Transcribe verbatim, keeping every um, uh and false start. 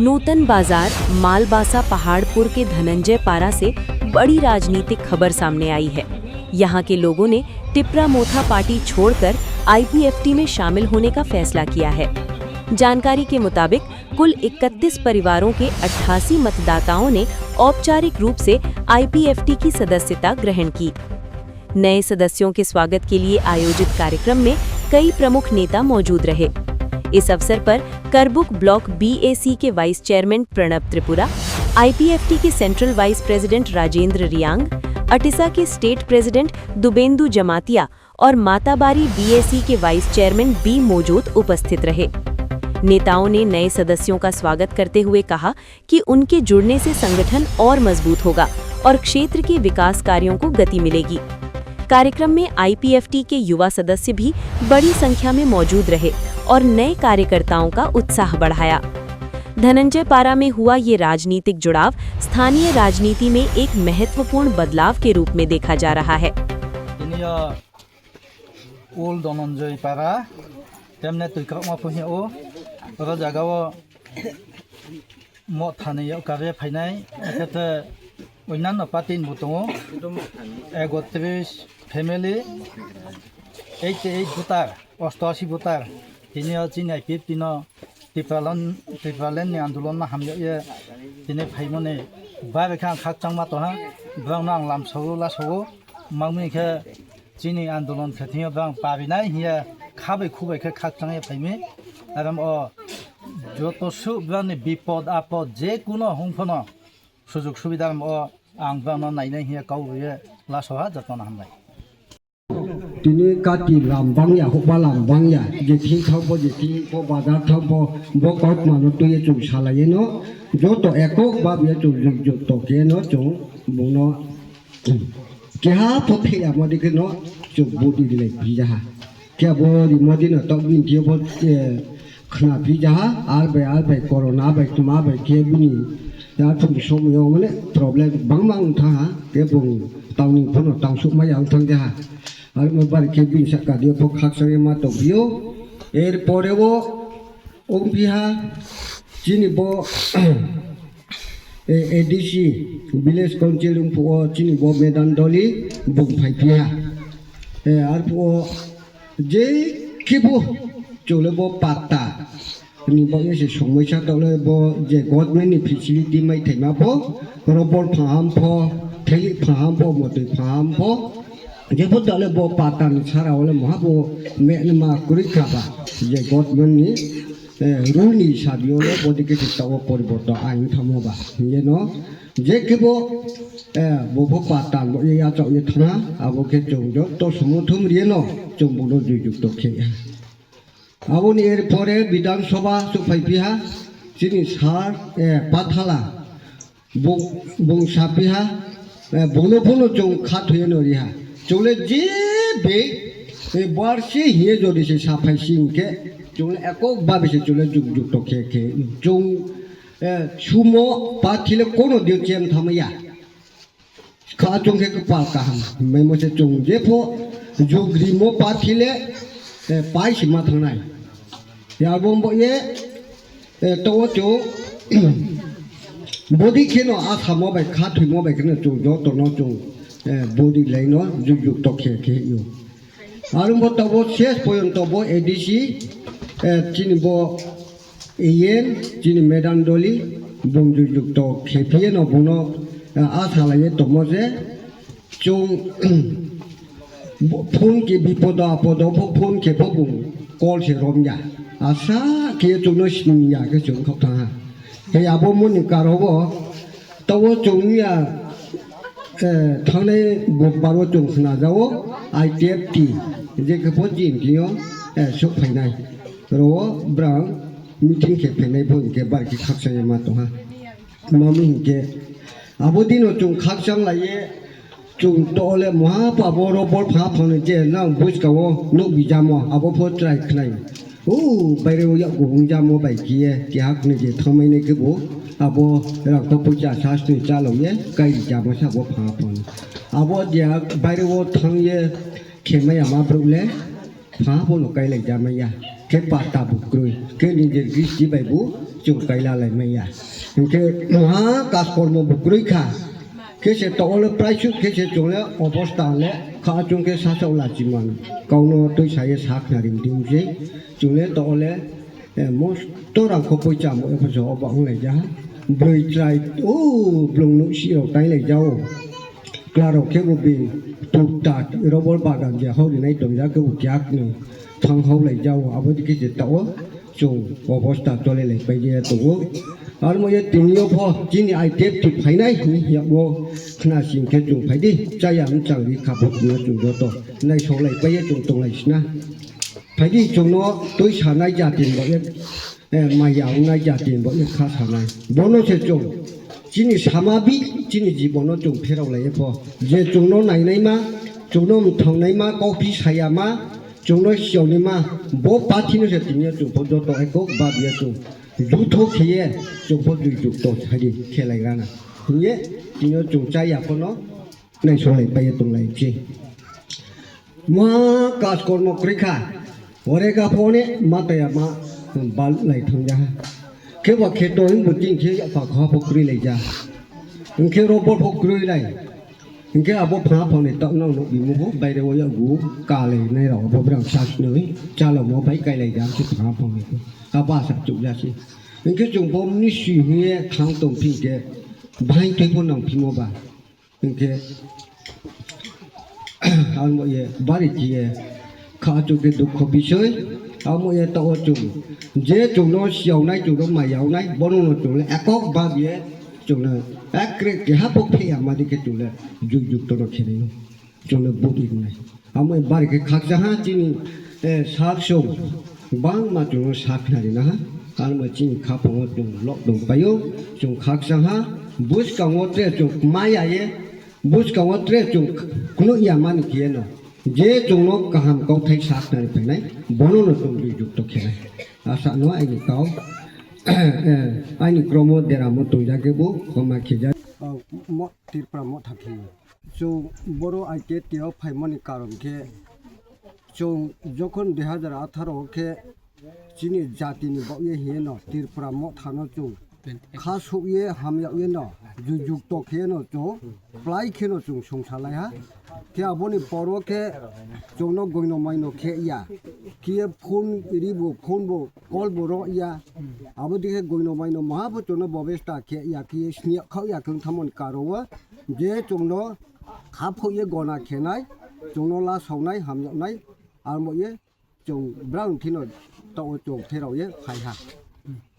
नूतन बाजार, मालबासा पहाड़पुर के धनंजय पारा से बड़ी राजनीतिक खबर सामने आई है। यहाँ के लोगों ने टिपरा मोथा पार्टी छोड़कर आईपीएफटी में शामिल होने का फैसला किया है। जानकारी के मुताबिक, कुल इकतीस परिवारों के अट्ठासी मतदाताओं ने औपचारिक रूप से आईपीएफटी की सदस्यता ग्रहण की। नए सदस्यों के स्वागत के लिए आयोजित कार्यक्रम में कई प्रमुख नेता मौजूद रहे। इस अवसर पर करबुक ब्लॉक बीएसी के वाइस चेयरमैन प्रणब त्रिपुरा, आईपीएफटी के सेंट्रल वाइस प्रेसिडेंट राजेंद्र रियांग, अटिसा के स्टेट प्रेसिडेंट दुबेंदु जमातिया और माताबारी बीएसी के वाइस चेयरमैन बी मौजूद उपस्थित रहे। नेताओं ने नए सदस्यों का स्वागत करते हुए कहा कि उनके जुड़ने से संगठन और मजबूत होगा और क्षेत्र के विकास कार्यों को गति मिलेगी। कार्यक्रम में आईपीएफटी के युवा सदस्य भी बड़ी संख्या में मौजूद रहे और नए कार्यकर्ताओं का उत्साह बढ़ाया। धनंजय पारा में हुआ ये राजनीतिक जुड़ाव स्थानीय राजनीति में एक महत्वपूर्ण बदलाव के रूप में देखा जा रहा है। Ini o ul Dhananjay Para, temne twi kwrwngma phunhi o, oro jaga o mo thani o kare phainai, akhe te oinanno party ni bo tongo, ekotris family, eighty eight voter, ostoashi voter, tini o chini I P F T no Tipraland, Tipraland ni andolon no hamya ye tini phaimani bai bai khe ang khakchangma tongha, borok no ang lamsao lasao, mamwi khe chini andolon khe thwngya borok parinai hiya khabai khubai khe khakchangya phaimi. Aram o joto su borok ni bipod apod je kuno hung phano sujug subida ram o ang borok no nainai hiya kau ye lasoha joto no hambai. Tini kati lam bangya, hukba lam bangya, je thing thangbo, je thing bo bazar thangbo, bo kautma no twiye chwng salaiyeno, joto ekok bab ya chwng juk juk tokeno chwng bungno keha pho phiyamo dikhe no chwng budi rilai pijaha. Khe bo rimodino tokbini thiyo bo, eh, khna pijaha, ar bai, ar bai, corona bai, tma bai khe bini ya thum somoyo mane problem bangma wng thaha, khe bung tangni phono tangsukma ya wng thang jaha. Ar mo bar khe bini saka dio pho khaksa ma tokbio. Er pore o wng piha chini bo, eh, A D C, Village Council wng phuo chini bo Medan Doli bung phai piha. Eh, ar phuo je khibo chole bo patta ni bagwi se somoi sa tole bo je government ni facility mai thaima pho, robor phaham pho, theli phaham pho, motwi phaham pho, je bo tole bo patta ni sara ole moha bo me ma kuri khaba je government ni, eh, rule ni sabi ole bo dikhe se tawo poriborton ain thamo ba. Hiye no je khe bo, eh, bo pho patta bo ye ya chok ye thana abo khe chwng joto sumo thum riye no chwng bo no jui jukto khe. Aboni er pore Bidhan Sabha chuk phai piha, chini sar, eh, Pathala, bung, bung sa piha, eh, bungno phano chwng kha thuye no riha. Chwng le je be, eh, bar se hiye jodi se sa phai sing khe, chwng le ekok babe se chwng le juk juk to khe khe. Chwng, eh, sumo pathi le kono dio chem thamaya. Kha chwng khe kwpal kaham. Memo se chwng jepho jugri mo pathi le, eh, pai si ma thangnai. Ya bo bo ye, eh, to chwng bodi kheno a samo bai kha thwi mo bai kheno chwng joto no chwng, eh, bodi lai no juk juk to khe khe yo. Arumbo tobo ses poyonto bo A D C, eh, chini bo A N, chini Medan Doli, bung jujukto khe phiye no bono, eh, a salaiye tomo je, chwng, bo-, phone khe bipodo apodo pho phone khe pho bung call se romya. Asa khe chwngno siniya khe chwng khok tha. He abo moni karobo, Tabo chwngya, eh, thangnai bumbaro chwng khna jao, I T F T, je khe pho jin thio, eh, sok phainai. Ro brang meeting khe phainai pho hinkhe bar khe khaksa ya ma tongha. Mami hinkhe abo dino chwng khakchang laiye, chwng tole moha pa bo ro bor pha phone je nang buj ka o nuk bijamo, abo pho try khnai. O, baire o yakgo wng jamo bai kiye, kehak ni je thangmai nai kebo, abo rang to puja sas ni chalo ye, kai jamo sa bo pha pon. Abo je baire o thang ye, khemai ama bruk le, pha bo no kai lai jama ya, khe pa ta bu kroi, khe ni je gisti bai bu, Chwng kaila lai maya. Hinkhe mha kaskormo bo kwrwi kha. Khe se to ole praisuk khe se chwng le obosta le kha chwng khe sasak lachi man. Kauno twi saye sak na rim dim je. Chwng le to ole, eh, mosto rang kho poi chamo e pho so oba wng lai ja. Bwrwi chwrai o blong nuk si rok tai lai jao. Klarok khe bo bini tukta rubber bagan je hau rinai tongjak khe bo kiyak ni thang hau lai jao, abo dikhe je tao chwng obosta chole lai pai ya tongo. Aro mo ye tini yo pho chini I T F thik phainai hini ya bo khna sing khe chwng phai di chaya mchang ri kha pho tini yo chwng joto nai sok lai pai ya chwng tong lai sina. Phaidi chwngno twi sanai jati ni bagwi, eh, maya wngnai jati ni bagwi kha sanai. Bono se chwng chini samabi chini jibono chwng pherok lai pho. Je chwngno nainai ma, chwngno mthang nai ma, kokpi saya ma, chwngno siyok nai ma, bo pathino se tini chwng pho joto ekok bab ya chwng. Jutho khiye chwng pho jui juk to sadi khelai rana. Hiye tini chwng chaya phono nai solai pai tong lai chi. Mwa kaskormo kwrwi kha. Ore ga phone ma taya ma bal lai thang ja. Khe ba khe to hing buting khe ya pa kha pho kwrwi lai ja. Hing khe ro bol pho kwrwi lai. Hing khe abo pha phone to no no bi mu bo baire wo ya gu ka lai nai ro bo brang sas noi. Chalo mo bai kai lai ja khe pha phone. Ka ba sa chuk ja si. Hing khe chung bom ni si hing ye thang tong phi khe bai tei pho nang phi mo ba. Hinkhe ang bo ye bari khe ye kha chuk khe dukho bisoi. Amo ye to o chwng je chwngno siyawnai chwngno maiyawnai bono no chwng le ekok bab ye chwngno ekre keha pok phe ya madi khe chwng le juk juk tono khe nai no chwng le buk rinai. Amo bari khe khakcha ha chini, eh, sak song bangma chwngno sak na rina ha. Amo chini kha phongo chwng lok dong paio chwng khakcha ha. Bwskango tre chwng maya ye, bwskango tre chwng kunu ya mani khe no. Je chwngno kaham kauthai sak na ri phainai, bono no chwng jui jukto khenai. Asa no aini kau, eh, aini kromo deramo tongja khe bo khoma khejak. Oh, mo-, Tripura motha khe. Chwng boro I T F T o phaimani karon khe chwng jokhon dui hazar atharo khe chini jatini bagwi hino Tripura mothano chwng kha sukye hamyakye no jujuk tok khe no chwng plai khe no chwng songsa lai ha. Khe aboni poro khe chwngno goino maino khe ya. Khe phone ribo phone bo call bo ro ya. Abo dikhe goino maino maha bo chwngno bobesta khe ya khe sniya khao ya khe thamon karo o je chwngno kha phokye gona khenai, chwngno la sawnai, hamjaknai, amo ye chwng brang thino tao chwng pherao ye phai ha.